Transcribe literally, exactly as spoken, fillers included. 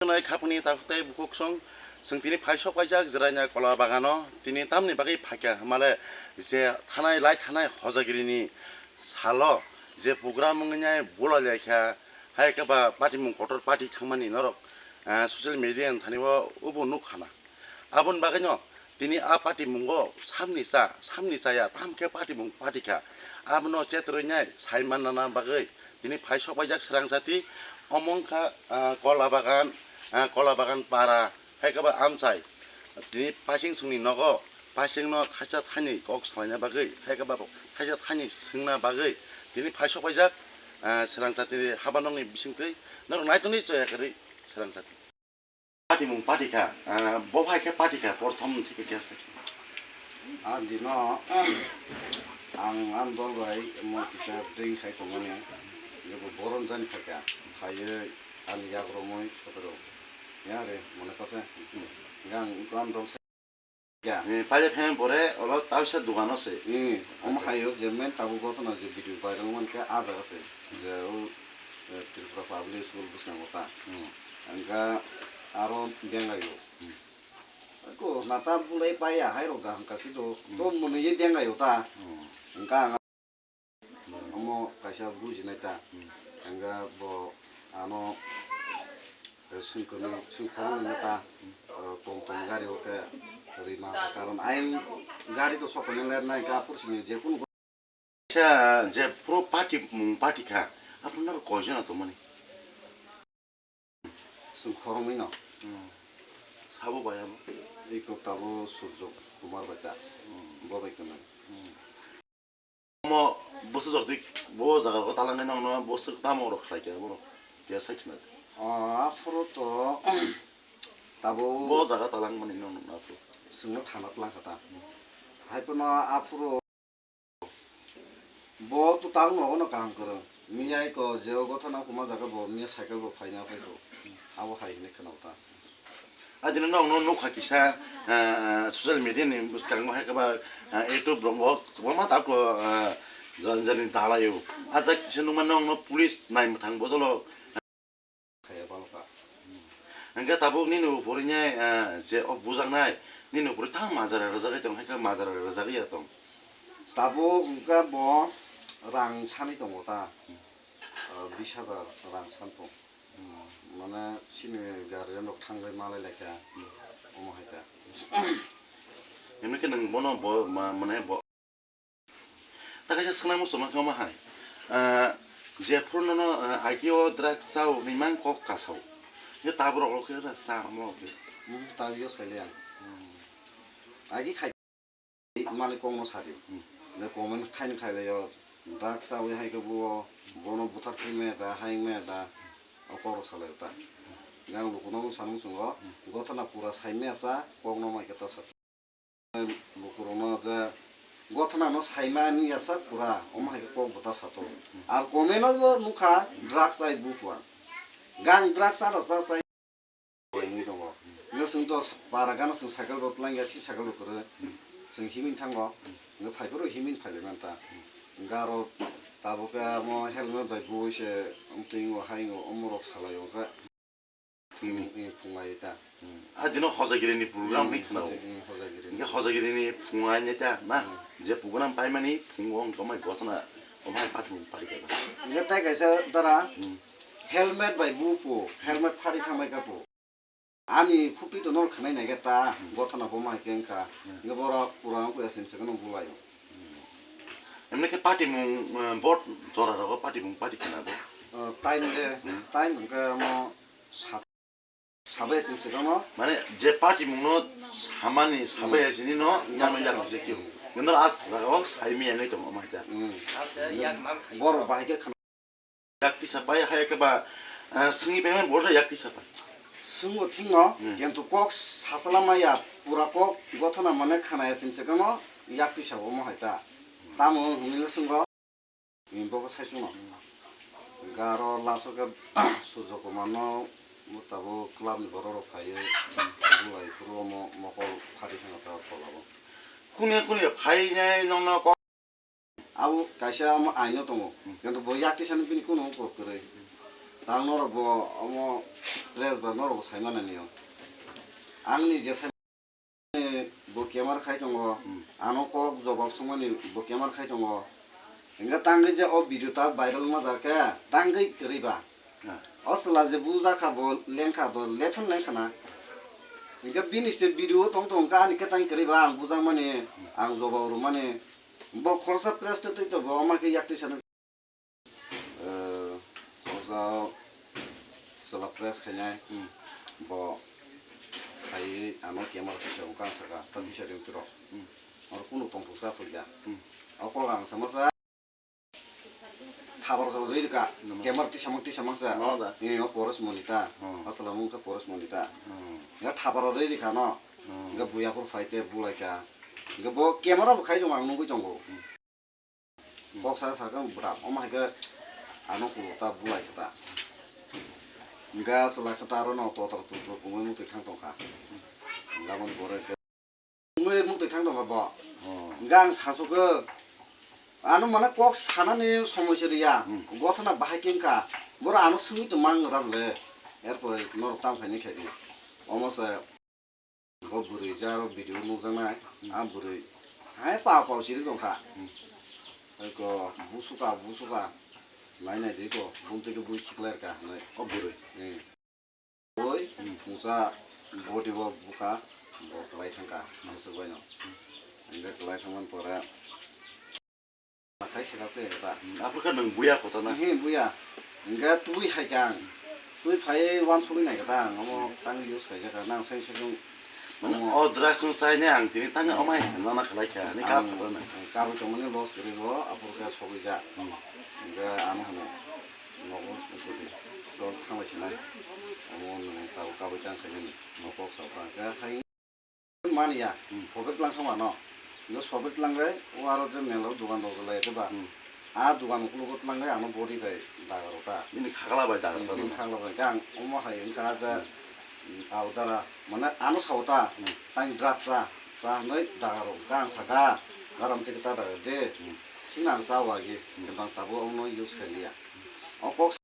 Nai khapni takhuk tei bukhuk song, chwng tini phai sok paijak Jirania Kola Bagano. Tini tamni bagwi phaikha hwnmale, je thanai lai thanai Hojagirini salo je program wngwi nai bulai laikha, hai khe ba patimung kotor party thangmani norok, ah, social media ni thani o ubo nukha na. Aboni bagwino tini a patimungo samni cha, samni chaya, tamo khe patimung party kha. Abono chetrwi nai sai manna bagwi tini phai sok paijak Srang jati. Omo wngkha, ah, Kola Bagan, ah, Kola Bagan para, hai khe ba amchai. Tini pasing songni nogo pasingno thaisa thaini kok salaina bagwi, hai khe ba thaisa thaini swngna bagwi tini phai sok paijak, ah, Srang jatini habanokni bisingtwi norok naitongwi chaya kwrwi Srang jati. Patimung party kha, ah, bo hai khe party kha, prothom thik khe khe. Ang dino, ang, ang dol bai mo kisa drink khai tongmani, jebo boron jani phaikha, phaiwi ang yak romwi sotoro. Ya re, mone kose, ang, ang dol. Ya. Eh, paijak phaimani pore olo tausa dogano se. Eh, omo hai o je main tabuk gotona je video viral mankha ah jaga se. Je o, eh, Tripura Public School bwskango ta. Hmm. Hwnkha aro bengai o. Hmm. Ko nata bulai paiya hai rok da hwnkha si do. Hmm. To mwnwi ye bengai o ta. Hmm. Hwnkha ang Omo kaisa bujinai ta. Hmm. Hwnkhe bo ano, eh, singkoni, singkhoroknwi ta, eh, tom tom gari o khe rima karon ain gari to sokoni ler nai ka pur sini je kun. Kaisa je pro party, mung party kha, aphuru naro koijon tongmani? Chwng khoroknwi no. Hmm. Sabo bai abo? Iko tabo Surjo Kumar bai ta. Hmm. Bo bai kwnwi. Hmm. Omo bwswk jordi bo jaga o talangwi nangno bwswk tamo rok khlai khe borok. Phiya sai khna. Ah, aphuru to tabo bo jaga talang mani nang aphuru. Chwngno thana tlang kha ta. Hmm. Hai phano aphuru Bo to tang nogo no kaham kwrwng. Miya iko je o gotha nang kuma jaga bo miya cycle bo phaina phai bo. Abo hai hinwi khwna ta. A dino nokno nukha kisa, ah, social media ni bwskango hai khe ba, ah, YouTube rongo kwbangma tabuk, ah, jani jani dalaio. A jak kisa nukma nokno police nai mwthang bodolo. Khaya balo ka. Hwnkhe tabuk nini upor wngnai, ah, je o bujaknai, nini upor thang majra rwjagwi tong, hai khe majra rwjagwi ya tong. Tabuk hwnkhe bo rang sani tongo ta. Hmm. Ah, bis hajar rang san tong. Hmm. Mane chini guardian rok thangwi malai laikha. Hmm. Omo hai ta. Himni khe nwng bono bo, ma-, mane bo, Ta kaisa swnam muchungma khe omo hai. Ah, jephru nono, ah, agio drugs chao hwnwi mang kok kasao. Je tabuk rok khe cha omo rok khe. Hmm, ta agio saile ang. Hmm. Agi khai malik kok no sadi. Hmm. Je comment khaini khailai o drugs chawi hai khe bo bono buthar thwi maya da, hai maya da. O kok rok salai o ta. Yang lukuno mung sanung sungo. Hmm. Gothana pura sai maya cha kok no mai khe ta sa. Lukurokno je gothana no saimani yasa pura, omo hai khe kok bwta sato. Ar comment o bo nukha, drugs chai buphang. Gang drugs chana cha chai wngwi tongo. Hwnkhe chwng to para gana chwng cycle rok twlang ya, si cycle rok kwrwi. Chwng himwi thango. Hwnkhe phai phuru himwi phai lai manta. Hwnkhe aro tabuk khe amo helmet bai bui se wngtwi o hai o omo rok salai o khe. Phungni. Hmm, phunglai ta. Hmm. A dino Hojagiri ni program Hmm, hinwi khwnao. Hojagiri, hmm, Hojagiri. Hingke Hojagiri ni phunglai neta na. Hmm. Je program paimani phungo wng tomai gotna, tomai patmung pari kata. Hingke tai kaisa dara Hmm. helmet bai bupo, helmet phari thamai kapo. Ani khupri to nol khwnai nai ta, Hmm. gotna bo mai kengka. Hmm. Hingke bora program ko yasin se kono bulayo. Hmm. Emne ke party mung, eh, vote jora rogo party mung party khwnabo. Oh, time de, Hmm. time hingke amo sat Sabai sini sikano. Mane je party mungno samani sabai Hmm. sini no, Yak nang yak kisa. Kisa kyo. Nindar at lagao sai mi angai tong amai ta. Hmm. Bor bahai ke khana. Yak kisa pai hai ke ba, ah, singi payment board yak kisa pai. Sungo thingno, Hmm. kintu kok sasala maya, pura kok gothana mane khana ya sini sikano, yak kisa bo mo hai ta. Tamo hwnwi le sungo. Ni bogo sai chwngno. Garo laso khe Surjo Kumar no bo tabuk club ni borok rok phaiwi bulai phuru omo mokol phari thangna ta kolabo. Kuni kuni phainai nongno ko. Abo kaisa omo aino tongo. Hmm. Kintu bo yak tisani bini kuno kok kwrwi. Ang norok bo omo press ba norok bo sai mani o. Ang ni je sai mani bo camera khai tongo. Hmm. Ano kok jobab sung mani bo camera khai tongo. Hingke tangwi je o video ta viral ma ja khe tangwi kwrwi ba. Ah. O chwla je buja kha bo leng kha bo lephun leng khana. Hingke bini se video tong tong kha ani khe tang kwrwi ba ang bujang mani ang jobab rw mani. Bo khoroksa press te twi to bo ama khe yak twi sana. Eh, khoroksa chwla press khainai, hmm, bo khaiwi ano camera tisa wngkha ang saka, ta tisa ring tiro. Hmm. Oro kunu tongthoksa phuikha. Hmm. O kok ang sama sa thabar sa rwi rwkha. Namo. Camera tisa mang tisa mang sa. Namo da. Eh, o Paresh Monita. Hmm. O chwla mung kha Paresh Monita. Hmm. Ya thabar rwi rwkha no. Hmm. Ga buya phur phai te bulai kha. Ga bo camera bo khai jong ang nugui tongo. Hmm. Kok sa sakang bwrap, omo hai khe ano kulo ta bulai khe ta. Hingke chwla khe ta aro no totor tutor pungwi mutwi thang tong kha. Hingke aboni pore khe pungwi mutwi thang tong kha bo. Oh. Hingke ang sasu khe ano mane kok sanani somoi se riya. Hmm. Gothana bahai khe wngkha. Boro ano swngwi tongmang rab le. Erpore norok tamo khaini khe di. Omo se. Bo bwrwi je aro video nukjaknai, hmm, a bwrwi hai pao pao siri tongkha. Hmm. Eko busuka busuka nai nai de ko bumtwi khe bui khiklai rwkha hinwi. O bwrwi. Hmm. Bui, hmm, pungsa body bo bukha, bo kwlai thangkha, hmm, bwswk bai no. Hmm. Hingke kwlai thangmani pore. Khai sira twi ta. Hmm, aphuru khe nwng buya kotha na? He buya. Hingke twi hai kang. Twi phai wan sugui nai kata ang omo tang use khai jaka nang sai sai. Mane omo o drugs no chai ne ang tini tang, hmm, omo hai himna na khlai kha ni ka ang pura na. Kabui tong mani loss gri ho aphuru khe sogui ja. Hmm. Hingke ano hano nogo kudi tol thanglai sinai. Omo nwng tabuk kabui tang khai nani. Nokok sa ta khe hai. Mani ya, hmm, sobe tlang song ano. Ngo sobe tlang bai, o aro je mela o dogan rok lai te ba. Hmm. A dogan uklogo tlang bai, ano body bai daga rok ta. Bini khakla bai daga rok ta. Bini khakla bai, gang omo hai wngkha ja, hmm, au dara, mane ano sao ta, hmm, tang drugs cha, cha noi daga rok gang saka, garam te ta daga de. Hmm. Sina ang cha wagi, hmm, tang tabo ono use khai liya. O kok